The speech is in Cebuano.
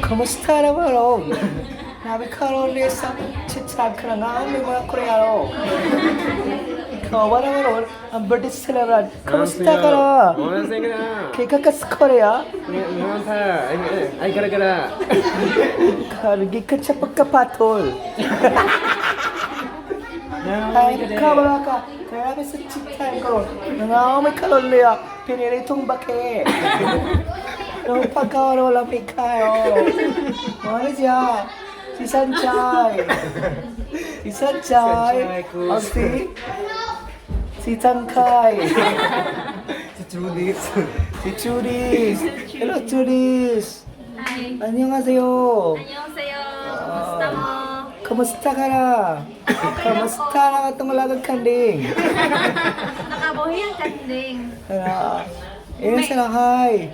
Kumusta naman oh? Nabi karon sa chitag ka na nga mga Koreano. Kawa naman oh, ang birthday celebrant. Kumusta ka na? Kaya ka sa Korea? Ay, gara gara. Kargi ka sa pagkapatol. Ay, kabala ka. Grabe sa chitag ko. Nangamay karon niya. Piniritong bake. Nung pagkaroon lamig kayo. Ano siya? Si Sanchay. Si Sanchay. O si Tangkay. Si Judith. Si Judith. Hello, Judith. Hi. 안녕하세요. 안녕하세요. Kumusta mo? Kamusta ka na? Kamusta na itong lagang kanding? Nakabuhi ang kanding. Ano? Ayun sila, hi.